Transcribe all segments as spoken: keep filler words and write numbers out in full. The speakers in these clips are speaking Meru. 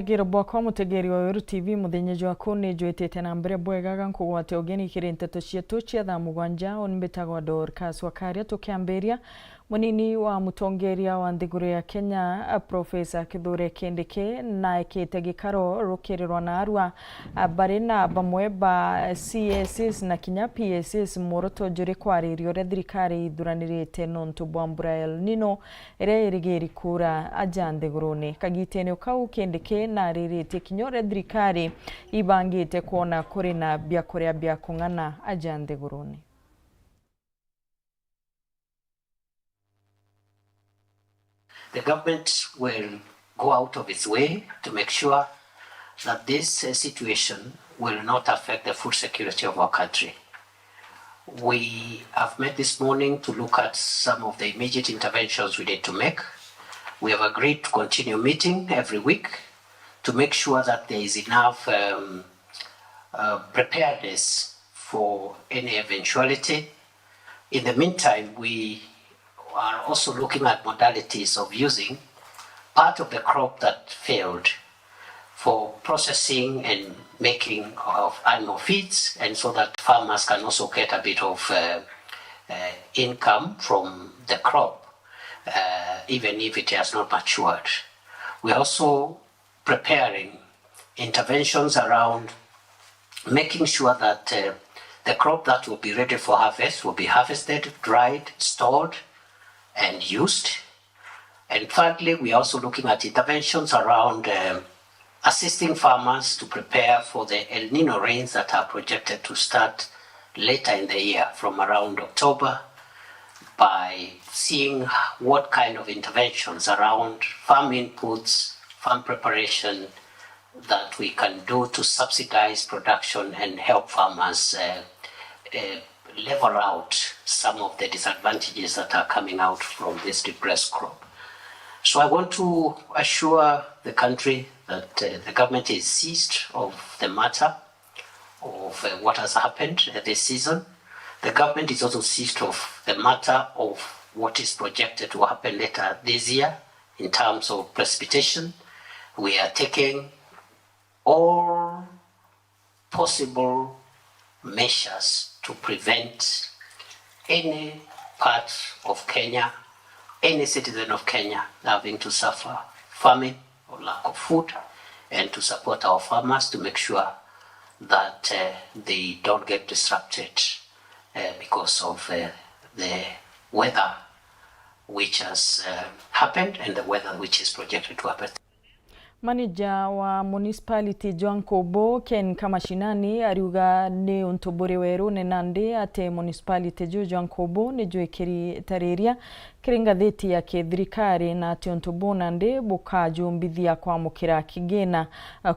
Giro bwakwa mutegeri wa Weru T V, muthenya jwaku ni jwitite na mbere bwega ga nkugwate ugeni kiri nteto cietu cia thaa mugwanja. Uni mbitagwa Dorcas Wakaria. Tukiambiria, munini wa mutongeria wa nthiguru ya Kenya, Professor Kithure Kindiki, naekite gikaro rukirirwa na arua bari na bamwe ba C S S na kinya P S S mworoto juri kwariria uria thirikari ithuranirite nontu bwa mbura ya El Nino iria irigiri kuura aja nthigurune. Kagitene o kau, Kindiki nariritie kinya uria thirikari ibangite kwona kuri na biakuria bia kung'ana aja nthigurune. The government will go out of its way to make sure that this, uh, situation will not affect the food security of our country. We have met this morning to look at some of the immediate interventions we need to make. We have agreed to continue meeting every week to make sure that there is enough, um, uh, preparedness for any eventuality. In the meantime, we are also looking at modalities of using part of the crop that failed for processing and making of animal feeds, and so that farmers can also get a bit of, uh, uh, income from the crop, uh, even if it has not matured. We are also preparing interventions around making sure that, uh, the crop that will be ready for harvest will be harvested, dried, stored, and used. And thirdly, we are also looking at interventions around, um, assisting farmers to prepare for the El Nino rains that are projected to start later in the year, from around October, by seeing what kind of interventions around farm inputs, farm preparation, that we can do to subsidize production and help farmers, uh, uh, level out some of the disadvantages that are coming out from this depressed crop. So I want to assure the country that, uh, the government is seized of the matter of, uh, what has happened, uh, this season. The government is also seized of the matter of what is projected to happen later this year in terms of precipitation. We are taking all possible measures to prevent any part of Kenya, any citizen of Kenya having to suffer famine or lack of food, and to support our farmers to make sure that, uh, they don't get disrupted, uh, because of, uh, the weather which has, uh, happened and the weather which is projected to happen. Manija wa municipality jwa Nkubu, Ken Kamashinani, ariuga ni untu buri werune nandi ati municipality juu jwa Nkubu ni jwikiri tariria kiri ngathiti ya kithirikari, na ati untu buu nandi bukajumbithia kwamukira kigina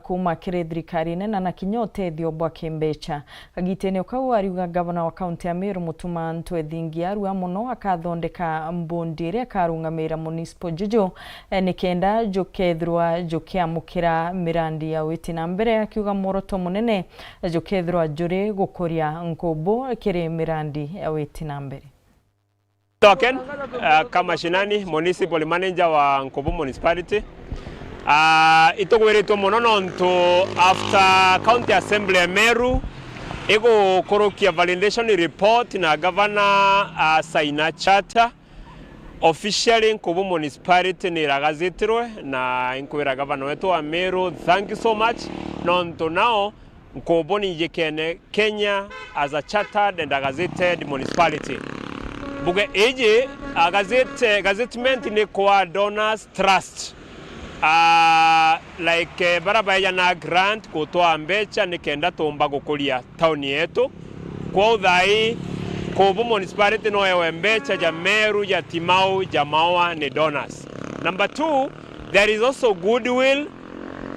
kuuma kiri thirikari nene na kinya utethio bwa kimbecha. Kagitene o kau ariuga gavana wa kaunti ya Meru Mutuma M'Ethingia arua mono akathondeka mbundi iria ikarungamira municipal juju, eh, nikenda jukethirwa jukiamukira mirandi ya witi na mbere, akiuga mworoto munene jukethirwa juri gukuria Nkubu kiri mirandi ya witi na mbere. Token, uh, Kamashinani, Municipal Manager wa Nkubu Municipality. Uh, itugwiritwe mono nontu after County Assembly ya Meru igukurukia validation report na gavana asaina charter, officially Nkubu Municipality ni iragazitirwe, na inkwira gavana wetu wa Meru, thank you so much, nontu now Nkubu ni ijikene Kenya as a chartered and a gazetted municipality. Mbuge iji, a gazette-, gazettement ni kwa donors trust. Ah, like, eh, bara baeja na grant gutwaa mbecha nikenda tumba gukuria tauni yetu. Kwou thaai, Nkubu Municipality no ewe mbecha ja Meru, ja Timau, ja Maua ni donors. Number two, there is also goodwill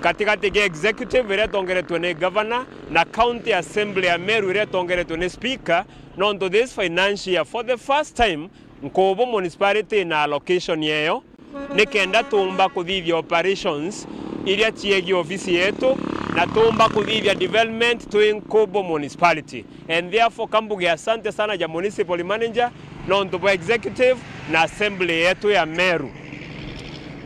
katigati ga executive iria itongeretwe ni governor na county assembly ya Meru iria itongeretwe ni speaker, nontu this financial year, for the first time, Nkubu Municipality ina allocation yeyo, nikenda tuumba kuthithia operations iria ciegii ofisi yetu, na tuumba kuthithia development twi Nkubu Municipality. And therefore, kambuge asante sana ja municipal manager, nontu bwa executive na assembly yetu ya Meru.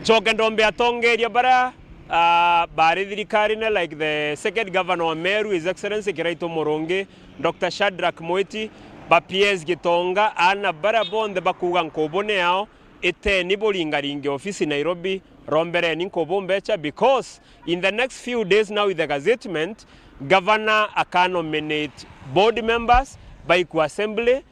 Ncoke ndombe atongeria bara Ah, bari thirikarine, like the second governor wa Meru, His Excellency Kiraitu Murungi, Doctor Shadrack Mwiti, ba P S Gitonga, ana baria bonthe bakuuga nkubu ni yao, iteni buringaringe ofisi Nairobi, rombereni nkubu mbecha, because in the next few days now with the gazettement, governor aka nominate board members, baiku assembly,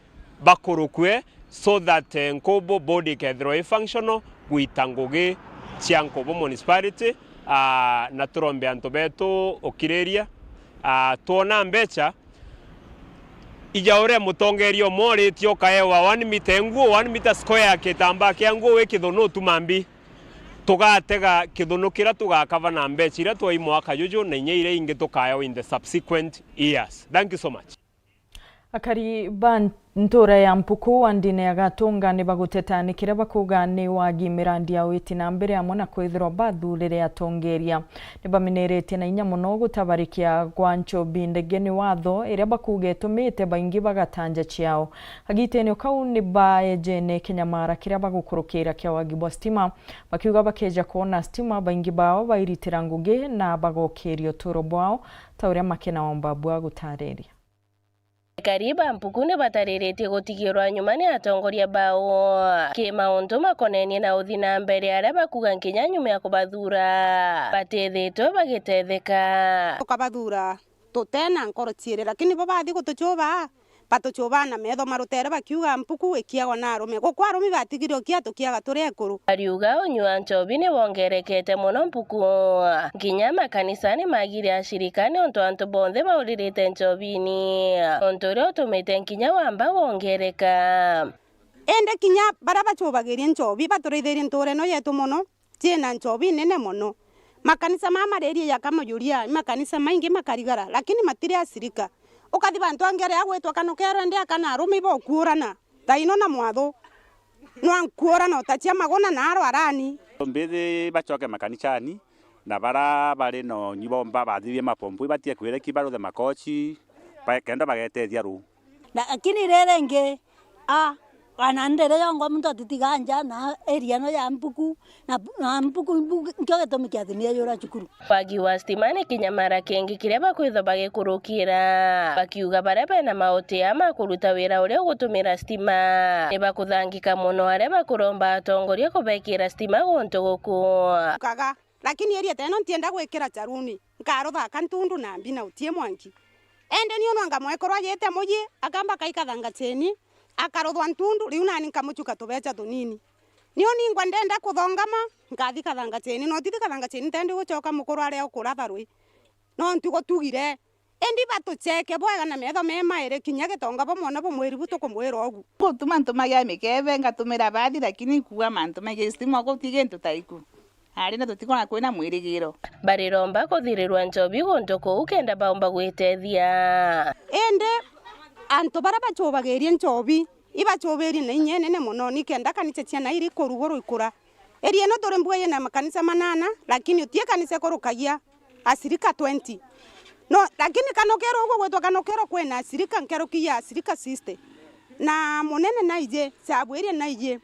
bakurukue, so that, eh, nkubu board ikethirwa i functional gwita ngugi cia nkubu municipality, ah, na turombe antu betu ukiriria, ah, twona mbecha, ija uria mutongeria umwe uritie ukaewa one meter nguo, one meter square kitambaa kia nguo wi kithunu utuma mbi. Tugatega kithunu kiria tugakava na mbecha iria twaimwa kajuju na inya iria ingi tukaewa in the subsequent years. Thank you so much. Akari ba ntura ya Mpuku wandine ya Gatunga ni baguteta ni kiria bakuuga ni wagi mirandi ya witi na mbere amwe na kwithirwa bathurire atongeria. Ni baminiritie na inya mono gutabarikia gwa nchobi ndege ni watho iria bakuuga itumite baingi bagatanja ciao. Agitene o kau ni baejene kinyamara kiria bagukurukira kia wagi bwa stima, bakiuga bakeja kwona stima baingi bao bairitira ngugi na bagokiria uturo bwao, ta uria Makena wa Mbabu agutariria. Akari ba Mpuku ni batariritie gutigirwa nyuma ni atongoria bao ki mauntu makonenie na uthi na mbere aria bakuuga nkinya nyuma ya kubathura batithitwe bagitetheka. Tukabathura tutena nkoro ciiri, lakini bo bathi gutuchuba, batuchubaa na metho marutere bakiuga, "Mpuku ikiagwa na arume." Gukwa arumi batigirwe kia tukiaga turi ekuru. Ariuga unyua nchobi ni wongerekete mono Mpuku. Nkinya makanisa ni magire ashirika niuntu antu bonthe bauririte nchobini, untu uria utumite nkinya wamba wongereka. Indi kinya baria bachubagirie nchobi baturithirie ntuura ino yetu mono, ciina nchobi nene mono. Makanisa maa maririe jaka majuria, i makanisa maingi makarigara, lakini matiri ashirika. Ukathi bantu angi aria agwitwa Kanukero, indi akana arumi bokuurana, ta ino na mwathu. Nwankuurana utachia maguna na arwarani. Mbithi bachoke makanisani, na bara bari no nyi bomba bathithie mapombo, ibatie kwire ki baruthe makochi, ba-, kenda bagetethia ru. Lakini riri ingi, a, ana ndere yongwa muntu atitiga nja na area ino ya Mpuku, na, na Mpuku, Mpuku, nkio gitumi kia thini yajura cukuru. Wagi wa stima ni kinyamara kingi kiria bakwithwa bagikurukira, bakiuga baria bena maotea ma kuruta wira uria ugutumira stima ni bakuthangika mono, aria bakuromba atongoria kubekira stima guntu guku. Kaga, lakini area teno ntienda gwikira charuni, nkaruthaka ntundu na mbi na utie mwanki. Indi ni unwa ngamwekuru ajite muji, akamba akaikathanga cheni, akaruthwa ntundu, riu nani nkamuchuka tubecha tunini. Ni uningwa ndenda kuthongama, nkathi kathanga cheni, no tithi kathanga cheni, ntendi guchoka mukuru aria ukuratha rwi. No nti gutugire. Indi batucheke bwega na metho me mairi, kinya gitonga bamwona bumwiri bu tukumwira ugu. Gutuma ntumagia mikebe, ngatumira bathi, lakini nkuuga mantu maigi stima guti gintu ta iku. Ari na tutikona kwina mwirigiro. Bariromba kuthirirwa nchobi guntu kuu kenda baumba gwitethia. Indi antu baria bachubagirie nchobi, ibachubirie na inya inene mono, nikenda kanisa ciana iri kurugurwa ikura. Area ino turi mbuga yina makanisa manana, lakini utie kanisa ikurukagia ashirika twenty. No, lakini Kanukero, uguo gwitwa Kanukero, kwina ashirika nkeruki ya ashirika sixty. Na munene naiji, Chabwiria naiji.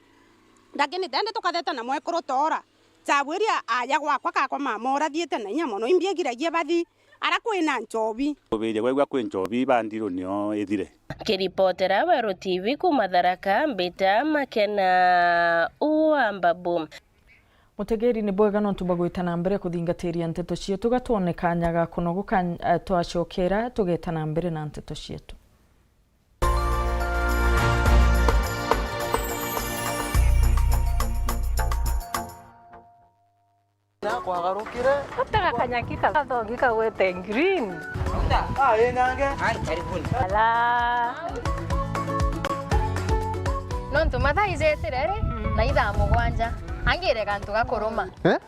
Lakini tende tukatheta na mwekuru Tora. Chabwiria aja gwakwa kakwa mama urathiite na inya mono, imbiagiragia bathi ara kwina nchobi. Kubiria gwegua kwi nchobi, ba ndirunio ithire. Kiripotera Weru T V kuuma Tharaka, mbita Makena wa Mbabu. Mutegeri, ni bwega nontu bwa gwita na mbere kuthingatiria nteto cietu, gatwone kanya ga kunogoka, eh, twacokera tugeta na mbere na nteto cietu. Na kwagarukire. Gutega kanyaki ka gathogi kagwete green. Ah, ĩ nange. Ai, karibuni. Ala. Nontu mathaa ijetire ri, na ithaa mugwanja. Angire gantu ga kuruma. Eh?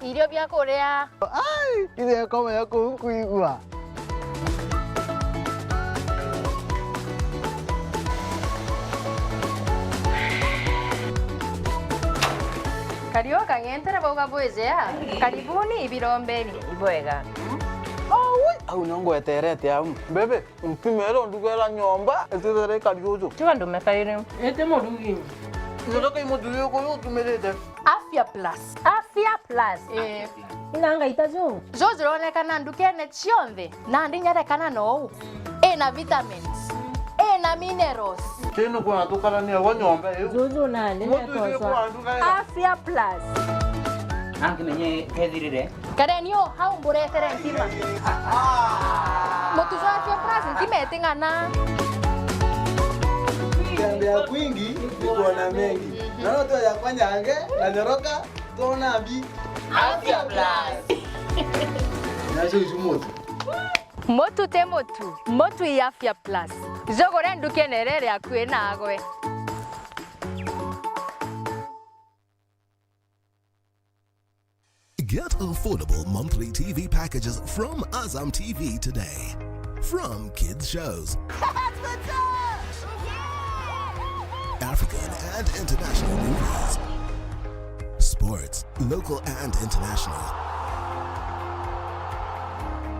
Irio bia kuria. Ai, irio ikome ya kuu nkuigua. Kariu kang'entere bauga bwijea. Karibuni ibirombeni. Ibwega. Aui, au nio ngweterete au. Bebe, ntumire ndugera nyomba, itithere ikari uju. Tiga ndume kairi. Ite murugi. Ndio kai muthuri uyu utumirite. Afya Plus. Afya Afya Plus. Eh. Ina ngaita ju. Ju juronekana ndukene cionthe, na ndinya rekana nou. Ina vitamins, ina minerals. Tinu kwa tukarania wa nyomba iu. Juju nani. Mutu icio netoswa kwa nduga. Afya Plus. Angimenye kethirire. Kareni u hau mburetere ntima. Mutu jwa Afya Plus ntima iting'ana. Tembea kwingi ni kuona mengi. Naona tu yakwa nyange na nyoroka tuona mbi. Afya Plus. Nacio icu mutu. Mutu ti mutu, mutu i Afya Plus. Jugure ndukene iria iri akui naagwe. Get affordable monthly T V packages from Azam T V today. From kids shows, African and international movies, sports, local and international,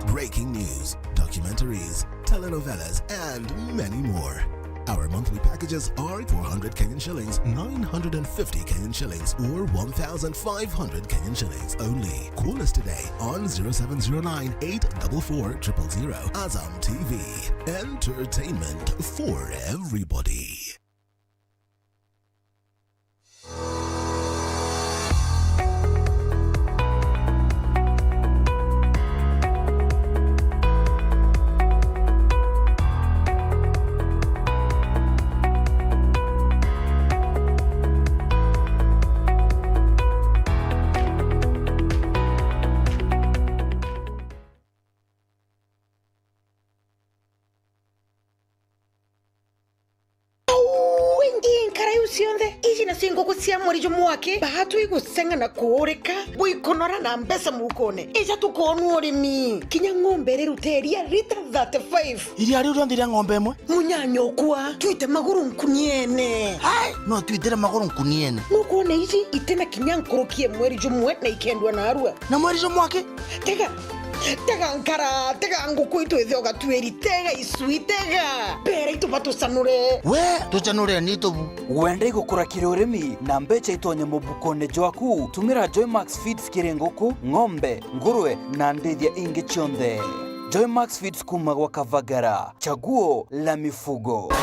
breaking news, documentaries, telenovelas, and many more. Our monthly packages are four hundred Kenyan shillings, nine hundred and fifty Kenyan shillings, or one thousand five hundred Kenyan shillings only. Call us today on zero seven zero nine eight double four triple zero. Azam T V, entertainment for everybody. Wingi nkara iu cionthe, iji nacio nguku cia mweri jumwe aki, baatwi guceng'a na kuurika, bwikunora na mbeca mukone. Ija tukoonua urimi. Kinya ng'ombe iriruta iria rita thirty-five. Iria riu rionthe ria ng'ombe imwe? Munyanyokwa, twite maguru nkuniene. Hai! No twitire maguru nkuniene? Nukwona iji itina kinya nkuruki ya mweri jumwe na ikendua narua. Na mweri jumwe aki? Tega, tega nkara, tega nguku itu ithe ugatuiri, tega icui, tega. Mbera itu batucanure. We, tucanure ni tubu. Wenda igukura kiri urimi na mbeca itonye mubukone jwaku? Tumira Joymax Feeds kiri nguku, ng'ombe, ngurwe na ndithia ingi cionthe. Joymax Feeds kuma gwa Kavagara, chaguo la mifugo.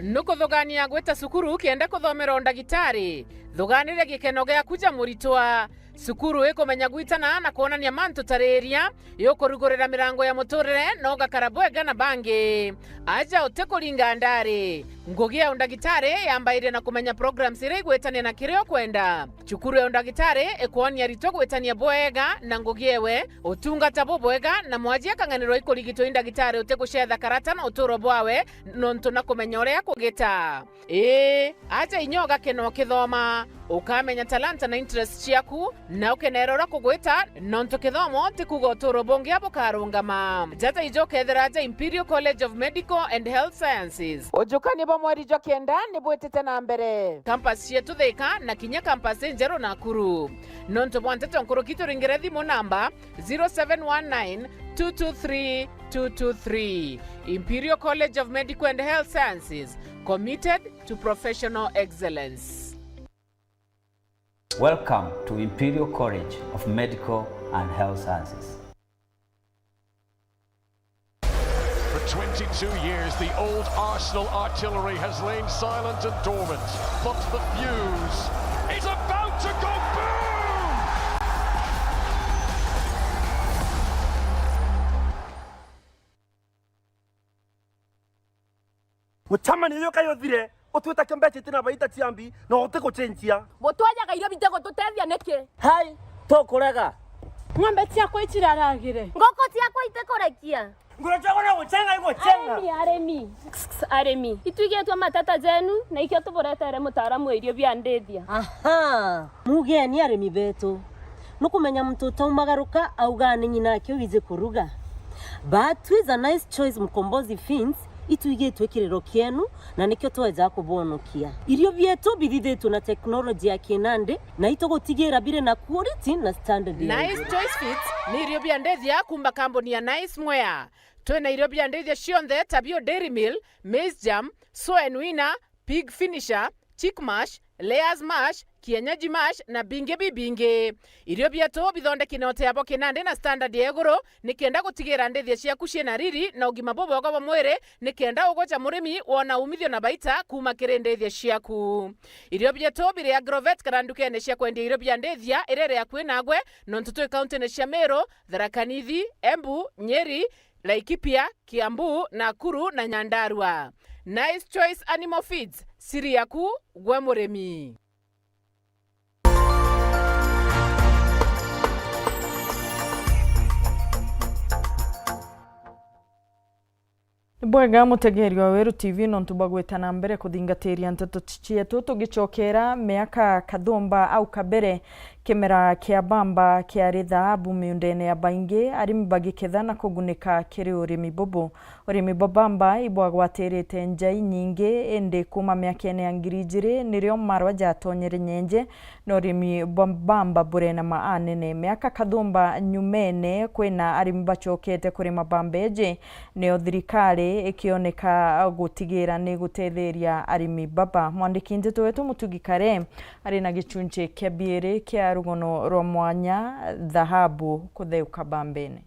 Nukuthugania gwita cukuru kenda kuthomera undagitari? Thuganire gikeno giaku ja muritwa. Cukuru ikumenya gwitana na kwonania mantu ta riria, yukurugurira mirango ya muturire na ugakara bwega na bangi. Aja utikuringa ndari. Ngugi ya undagitari yambairie na kumenya programs iria igwitania na kiria ukwenda. Cukuru ya undagitari ikwonia aritwa gwitania bwega na ngugi ewe, utungata bubwega, na mwaji akang'anirwa ikurigitwa i ndagitari utigucetha karata na uturo bwawe nontu na kumenya uria kugita. Ii, aja inya ugakena ukithoma, ukamenya talanta na interest ciaku, na ukenera uria kugwita, nontu kithomo ti kuuga uturo bungi bukarungama. Jaja ijo ukethira aja Imperial College of Medical and Health Sciences. Ujukani bwa mweri jwa kenda ni bwitite na mbere. Campus cietu Thika na kinya campus injeru Nakuru. Nontu bwa nteto nkuruki turingire thimu namba zero seven one nine two two three two two three. Imperial College of Medical and Health Sciences, committed to professional excellence. Welcome to Imperial College of Medical and Health Sciences. For twenty-two years, the old Arsenal artillery has lain silent and dormant, but the fuse is about to go boom! Mucemanio uyu kai uthire, utwita kio mbeca itina baita cia mbi, na utigucenjia. Butwajaga irio bitigututethia niki? Hai, tukurega. Ng'ombe ciakwa iciraragire. Nguku ciakwa itikurekia. Nguru ciakwa no gucenga igucenga. Arimi, arimi. Arimi. Itwigitwe matata jenu, na ikio tuburetere mutaaramu wa irio bia ndithia. Aha. Mugeni arimi betu. Nukumenya muntu utaumagaruka auga ni ng'ina ake wiji kuruga. But with a nice choice Mkombozi Feeds, Itwigitwe kiriro kienu, na nikio tweja kubonokia. Irio bietu bithithitwe na teknoloji ya kinandi, na itugutigira biri na quality na standard ya Nice iguru. Choice Fits ni irio bia ndithia kuuma kambuni ya Nice Mwea. Twina irio bia ndithia cionthe ta bio Dairy Meal, Maize Germ, Soen Winner, Pig Finisher, Chick Mash, Layers Mash, Kienyeji Mash na bingi bibingi. Irio bietu bithondeki na utea bwa kinandi na standard ya iguru, nikenda gutigira ndithia ciaku ciina riri na ugima bubwega bwa mwiri, nikenda ugoja murimi wona umithio na baita kuuma kiri ndithia ciaku. Irio bietu biri Agrovet kana ndukene cia kwendia irio bia ndithia iria iri akui nagwe, nontu twi kauntine cia Meru, Tharaka Nithi, Embu, Nyeri, Laikipia, Kiambu, Nakuru na Nyandarua. Nice Choice Animal Feeds, siri yaku gwe murimi. Ni bwega mutegeeri wa Weru T V nontu bwa gwita na mbere kuthingatiria nteto cietu. Tugicokera, miaka kathumba au kabere, kimera kia bamba kiari thaabu miundene ya baingi, arimi bagiketha na kugunika kiri urimi bubu. Urimi bwa bamba ibwagwatirite nja inyingi, indi kuuma miakene ya ngiri ijiri nirio marwa jatonyere nyenje, na urimi bwa bamba burena maanene. Miaka kathumba nyumene, kwina arimi bacokete kurima bamba iji, nio thirikari ikioneka gutigira ni gutetheria arimi baba. Mwandiki nteto wetu Mutugi Kare ari na gichunchi kia biiri kia rugono rwa mwanya, thahabu kutheuka bambene.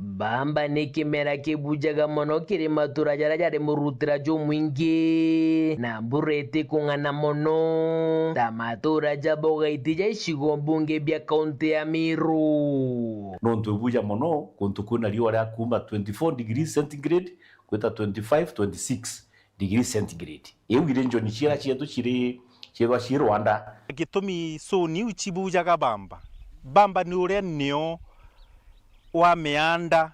Bamba ni kimera kibujaga mono kiri matura jaria jari murutira jumwingi, na mbura itikung'ana mono ta matura ja Bogaiti ja icigo mbunge bia kaunti ya Meru. Nontu ibuja mono kuntu kwina riua ria kuuma twenty-four degrees centigrade gwita twenty-five, twenty-six degree centigrade. Iu iri njoni ciera cietu ciri, ciethwa cii rwanda. Gitumi suni iu cibujaga bamba. Bamba ni uria nio wa mianda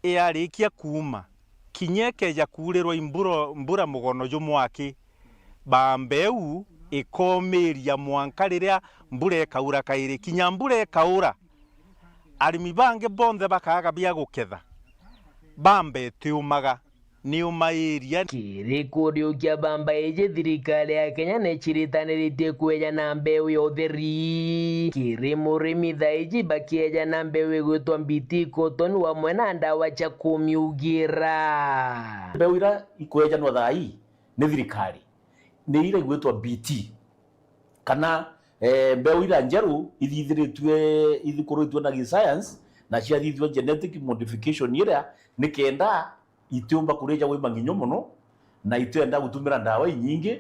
yarikia kuuma, kinya ikeja kuurirwa imbura, mbura mugono jumwaki, bamba iu ikomiria mwanka riria mbura ikaura kairi. Kinya mbura ikaura, arimi bangi bonthe bakaaga bia guketha, bamba itiumaga, niumairia. Kiri kuriukia bamba iji, thirikari ya Kenya ni ciritaniritie kweja na mbeu ya utheri kiri murimi thaa iji, bakieja na mbeu igwitwa B T cotton wamwe na ndawa cia kumiugira. Mbeu ira ikwejanwa thaa ii ni thirikari ni ira igwitwa B T, kana, eh, mbeu ira njeru ithithiritue, ithikuritue na gi-science, na ciathithua genetic modification iria, nikenda itiumba kurija wi manginyo mono, na itienda gutumira ndawa inyingi,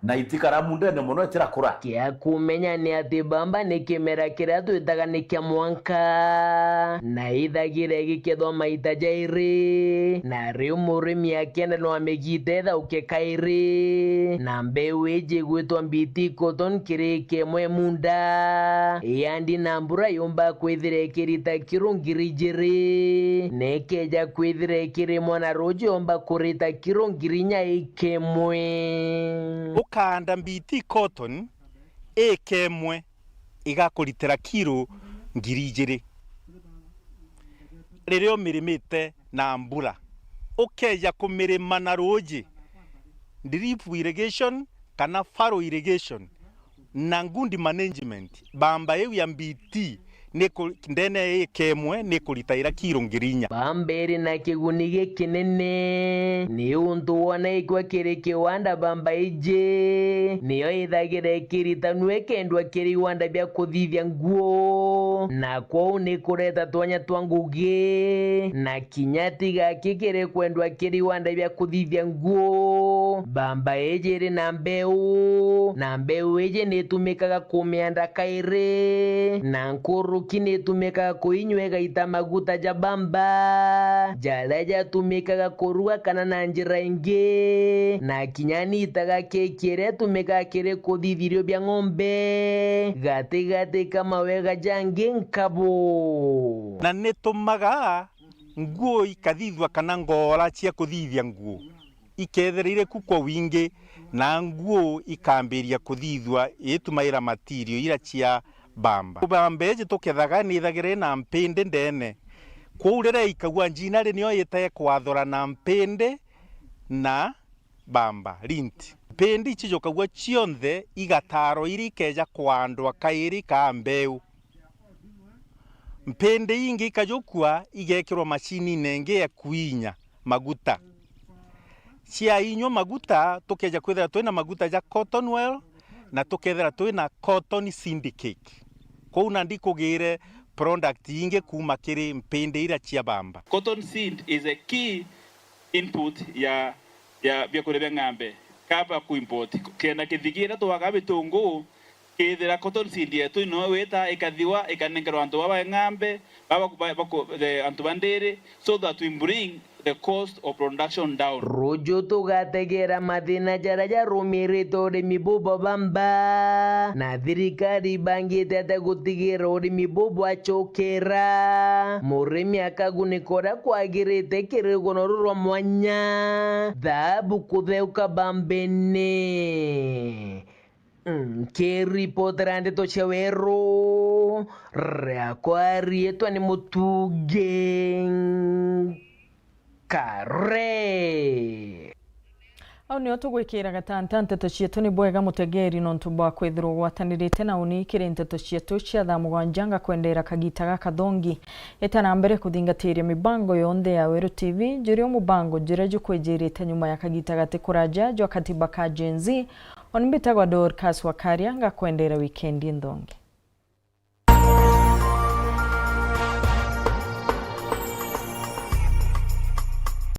na itikara mundene mono itirakura. Kia kumenya ni ati bamba ni kimera kiria twitaga ni kia mwanka, na ithagira igikethwa maita jairi, na riu murimi akienda no amigite ithauke kairi, na mbeu iji igwitwa B T cotton kiri ika imwe munda, yandi na mbura yumba kwithira ikirita kiro ngiri ijiri, na ikeja kwithira ikirimwa na ruuji yumba kurita kiro ngiri inya ika imwe. Ukaanda B T cotton ika imwe igakuritira kiro ngiri ijiri. Riria umirimite na mbura, ukeja kumirima na ruuji, drip irrigation kana furrow irrigation, na good management, bamba iu ya B T ni ku-, ndene ya ika imwe ni kuritaira kiro ngiri inya. Bamba iri na kiguni gikinene, ni untu wona ikwa kiri kiwanda bamba iji, niyo ithagira ikiritanua ikendwa kiri iwanda bia kuthithia nguo, na kwou ni kureta twanya twa ngugi, na kinya tiga kikiri kwendwa kiri iwanda bia kuthithia nguo. Bamba iji iri na mbeu, na mbeu iji ni itumikaga kumianda kairi, na nkuruki ni itumikaga kuinywa igaita maguta ja bamba, jaria jatumikaga kuruga kana na njira ingi, na kinya ni itaga keki iria itumikaga kiri kuthithia irio bia ng'ombe, gatigati ka mawega jangi nkabo. Na nitumaga nguo ikathithua kana ngoora cia kuthithia nguo ikethira iri ku kwa wingi, na nguo ikambiria kuthithua itumaira material ira cia bamba. Bamba iji tukethaga ni ithagira ina mpindi ndene, Kwou riria ikagua njinari nio ite kwathurana mpindi na bamba, lint. Mpindi icijukagua cionthe igataarwa iria ikeeja kwandwa kairi kaa mbeu. Mpindi ingi ikajukua igekirwa macini-ini ingi ya kwinya maguta. Ciainywa maguta, tukeeja kwithira twina maguta ja cotton well na tukethira twina cotton syndicate. Kwou nandi kugire product ingi kuuma kiri mpindi iria cia bamba. Cotton seed is a key input ya, ya biakuria bia ng'ambe kaba ku import. Kenda kithigi iria twaga bitunguu, kethira cotton seed yetu ino wita ikathiwa ikanenkerwa antu baba ng'ambe, baba, baba, baba, the, antu ba ndiri, so that we bring the cost of production down. Ruju tugategera mathina jaria jarumirite urimi bubu bwa bamba, na thirikari ibangite atia gutigira urimi bubu bwacukira, murimi akagunika uria kwagirite kiri rugono ruru rwa mwanya, thaabu kutheuka bambene. Nkiripotera ndeto cia weru, riakwa riitwa ni Mutungi Kare. Au nio tugwikira gatanta nteto cietu. Ni bwega mutegeri nontu bwa kwithirwa ugwatanirite na uni kiri nteto cietu cia thaa mugwanja. Ngakwendera kagita gakathongi. Ita na mbere kuthingatiria mibango yonthe ya Weru T V, njurie mubango juria jukwijirite nyuma ya kagita gati kuraja jwa katiba ka Gen Z. Oni mbitagwa Dorcas Wakaria, ngakwendera wikendi nthongi.